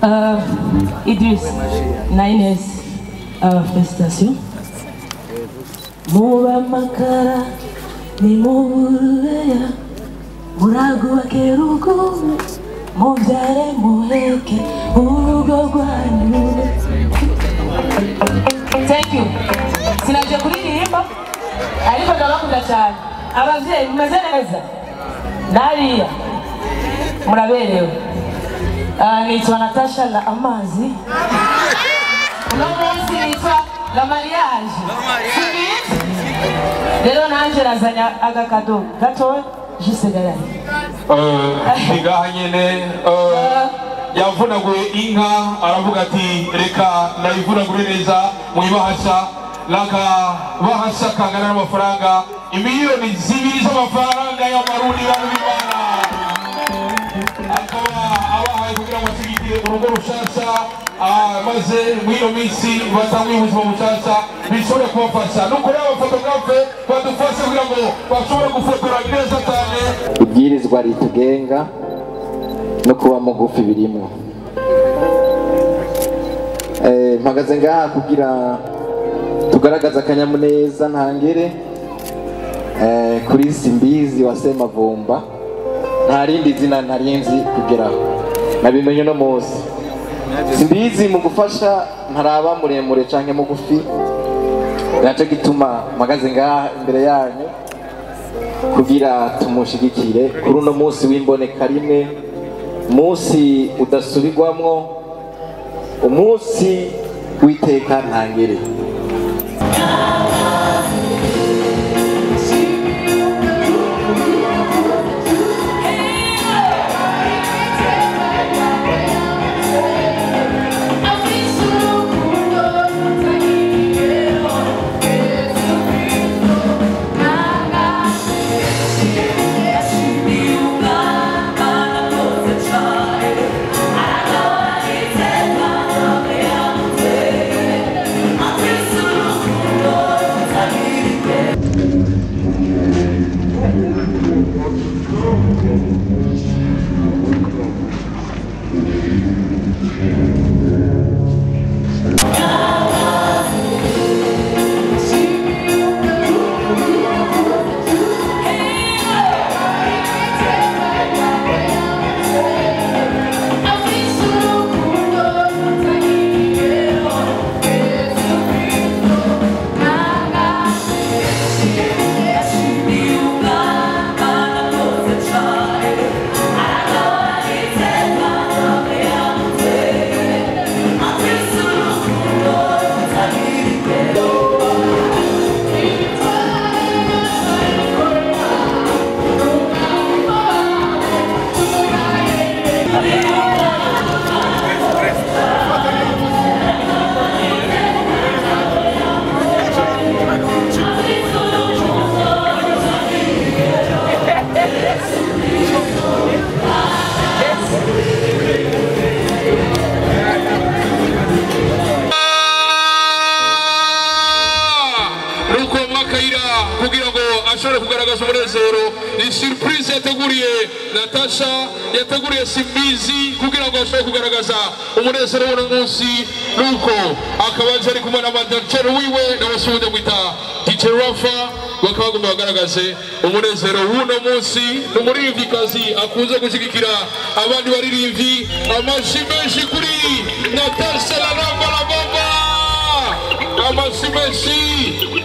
Idris na Ines, félicitations. Muba makara ni muburubeya muragubake urugo mubyare muheke urugo rwanyu. Thank you. Sinaje kuririmba ariko ndabakunda cyane. Abavyeyi mumeze neza nariya muraberewe. Nitwa Natasha la amazi. Uno munsi nitwa la mariage. Rero nanje nazanya agakado gato jisegaranye. Ngaha nyene yavunaguye inka aravuga ati reka ndayivunagure neza mwibahasha lakabahasha kangana n'amafaranga imiliyoni 2 z'amafaranga y'amarundi bantu b'Imana. Akaba abahaye kugira ngo ashigikire urugo rushasha, maze mw'iyo minsi batanguye ubuzima bushasha bishobore kubafasha. Nuko rero abafotografe badufashe kugira ngo bashobore gufotora neza cyane. Ibwirizwa ritugenga no kuba mugufi birimo. Mpagaze ngaha kugira tugaragaza akanyamuneza ntangere kuri Simbizi wa Semavumba. Nta rindi zina ntarinzi kugeraho, nabimenye no munsi. Simbizi mu gufasha ntaraba muremure canke mugufi, naco gituma mpagaze ngaha imbere yanyu kugira tumushigikire kuri uno munsi w'imboneka rimwe, munsi udasubirwamwo, umunsi w'iteka ntangere. Kugira ngo ashobore kugaragaza umunezero. Ni surprise yateguriye Natasha, yateguriye Simbizi kugira ngo ashobore kugaragaza umunezero w'uno munsi. Nuko akaba ari kumwe na manager wiwe n'abasuhude mwita DJ Rafa, bakaba bagomba bagaragaze umunezero w'uno munsi. Ni umuririmvyikazi akunze gushyigikira abandi baririmbyi. Amashyi menshi kuri Natasha la Ramba la Bamba. Amashyi menshi.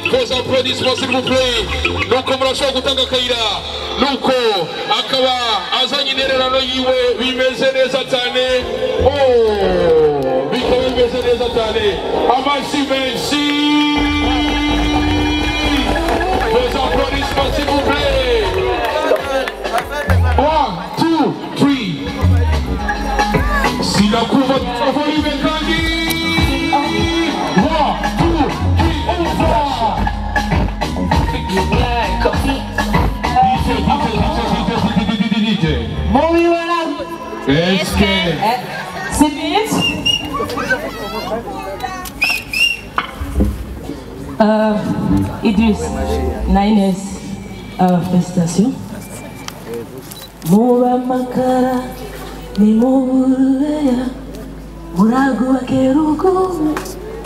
Vos applaudissements s'il vous plaît. Nuko murashobora gutanga akayira. Nuko akaba azanye intererano yiwe bimeze neza cyane. Oh, bikaba bimeze neza cyane. Amashyi menshi. Vos applaudissements s'il vous plaît. 1, 2, 3. Sinakuva volume kandi. 1, 2, 3, 4. DJ. Est-ce que Simbizi? Idris na Ines, félicitations. Muba makara ni muburubeya Muragubake urugo,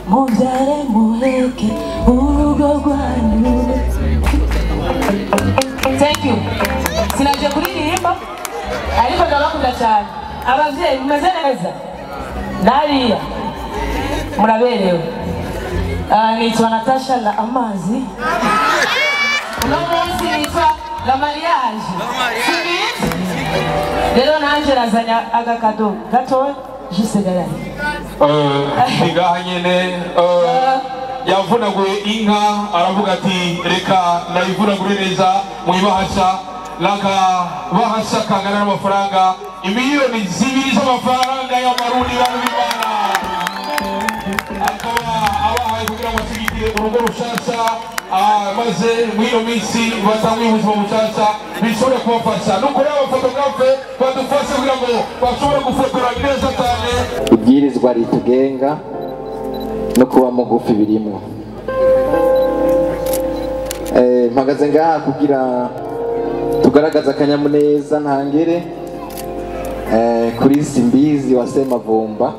mubyare muheke urugo rwanyu. Thank you. Sinaje kuririmba ariko ndabakunda cyane. Abavyeyi mumeze neza, nariya muraberewe. Nitwa Natasha la Amazi. Uno munsi nitwa la Mariage. Simbizi rero nanje nazanya agakado gato jisegaranye. Ngaha nyene yavunaguye inka aravuga ati reka ndayivunagure neza mwibahasha n'akabahasha kangana n'amafaranga 2 miliyoni z'amafaranga y'amarundi. Bantu b'Imana, akaba abahaye kugira ngo ashyigikire urugo rushasha, maze muri iyo minsi batanguye ubuzima bushasha bishobore kubafasha. Nuko rero abaphotographe badufashe kugira ngo bashobore gufotora neza cyane. Ibwirizwa ritugenga no kuba mugufi birimo. Mpagaze ngaha kugira tugaragaze akanyamuneza ntangere kuri Simbizi wa Semavumba.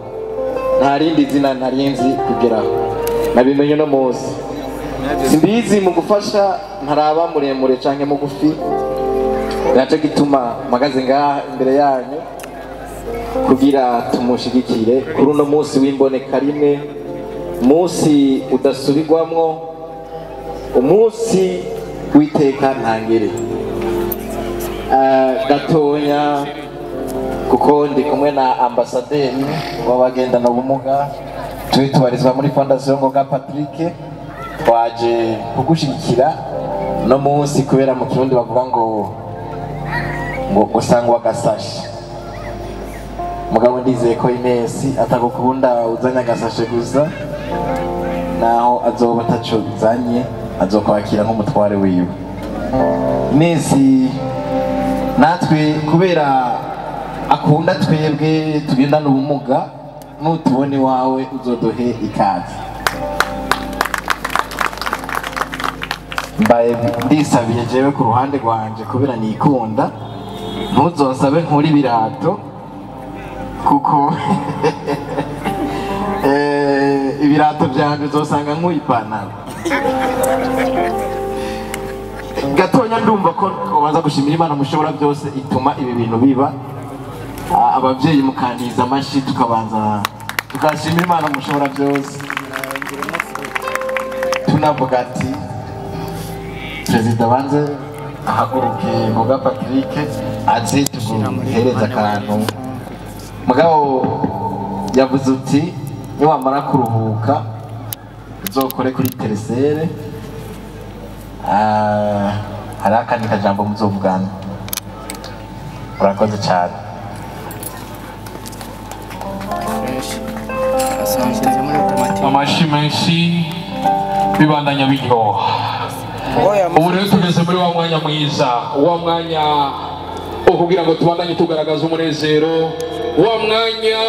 Nta rindi zina ntarinzi kugeraho, nabimenye no munsi. Simbizi mu gufasha ntaraba muremure canke mugufi, naco gituma mpagaze ngaha imbere yanyu kugira tumushigikire kuri uno munsi w'imboneka rimwe, munsi udasubirwamwo, umunsi w'iteka ntangere. Gatonya kuko ndi kumwe na ambasaderi w'abagendana ubumuga, turi tubarizwa muri Fondation Ngoga Patrick. Twaje kugushigikira no munsi kubera mu Kirundi bavuga ngo usangwa agasashe. Mugabo ndizeye ko Inesi atagukunda uzanye agasashe gusa, naho azoba ataco uzanye azokwakira nk'umutware wiwe. Inesi natwe kubera akunda twebwe tugendana ubumuga, nutubona iwawe uzoduhe ikaze. Mbaye ndisabiye jewe ku ruhande rwanje kubera nikunda, ntuzonsabe nkuri ibirato kuko ibirato byanje uzosanga nk'uyipantaro gatonya. Ndumva ko ubanza gushimira Imana mushobora byose ituma ibi bintu biba. Ababyeyi mukantiza amashyi, tukabanza tukashimira Imana mushobora byose, tunavuga ati perezida banze ahaguruke Ngoga Patrick aze tuguhereza akantu. Mugabo yavuze uti niwamara kuruhuka uzokore kuri teresere. Hari akandi kajambo muzovugana. Urakoze cyane. Amashi menshi bibandanya biryoha. Ubu rero tugeze muri wa mwanya mwiza, wa mwanya wo kugira ngo tubandanye tugaragaza umunezero, wa mwanya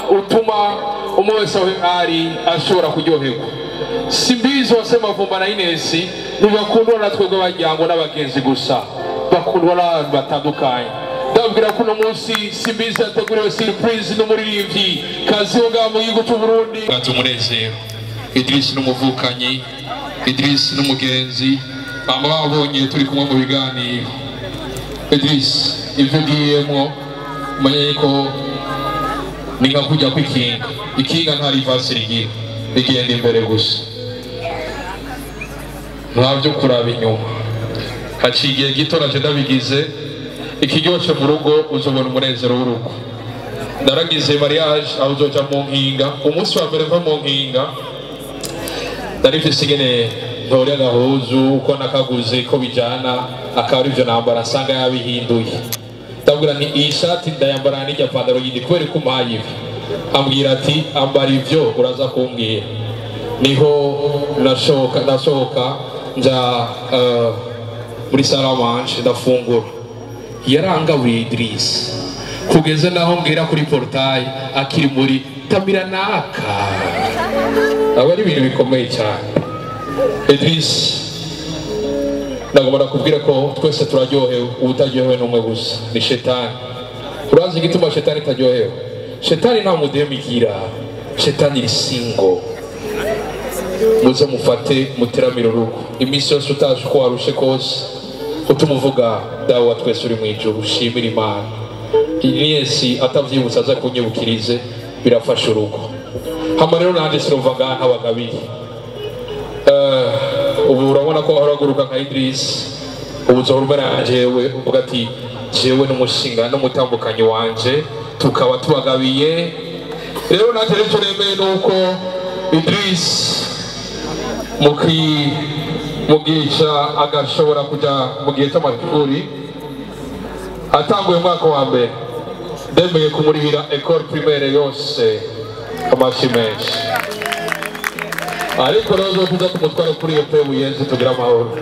utuma umwe wese aho ari ashobora kuryoherwa. Simbizi wa Semavumba na Inesi ntibakundwa na twebwe abajyango n'abagenzi gusa, bakundwa n'abantu batandukanye. Ndababwira ko uno munsi Simbizi yateguriwe surprise n'umuririmbyi kazi wo ngaha mu gihugu cy'u Burundi. Ati umunezero, Idris n'umuvukanyi, Idris n'umugenzi, baba babonye turi kumwe mu biganiro. Idris, ibyo ugiyemwo umenye ko ni nka kujya kwikinga ikinga, nta reverse rigira, rigenda imbere gusa, nta byo kuraba inyuma. Haciye igihe gito naje ndabigize ikiryoshe mu rugo, uzobona umunezero w'urugo. Naragize mariage aho uzoja mu nkinga. Umunsi wa mbere mva mu nkinga nari mfise ingene ntori agahuzu uko nakaguze ko bijana, akaba arivyo nambara, nsanga yabihinduye. Ndabwira nti iyi shati ndayambara n'irya pantaro yindi, kubera ko umpaye ibi? Ambwira ati ambara ivyo uraza kumbwira. Niho nashoka ndasohoka nja muri salle à manger ndafungura. Yarangaburiye Idris kugeza naho mbwira kuri portail akiri muri tamira naka. Aba ari ibintu bikomeye cyane. Idris, ndagomba nakubwira ko twese turaryohewe, ubutaryohewe n'umwe gusa, ni shetani. Urazi igituma shetani itaryohewe? Shetani nta mudemu igira, shetani iri single. Muze mufate muteramire urugo iminsi yose, utazi uko warushe kose, utuma uvuga: "Dawe wa twese uri mu ijuru, ushimire Imana." Iniyesi atavyibutsa aza kunyibukirize, birafasha urugo. Hama rero nanjye sinumva ngaha ntabagabiye. Ubu urabona ko ahora aguruka nka Idris, ubu uzohora umera jewe, uvuga ati: "Jewe n'umushinga n'umutambukanyi wanje tukaba tubagabiye." Rero nanjye rero icyo nemeye ni uko Idris mugisha agashobora kuja mu gihe cy'amashuri, atanguye umwaka wa mbere, ndemeye kumurihira école primaire yose. Amashi menshi. Ariko rero tuza tumutware kuri iyo pe Buyenzi, tugira amahoro.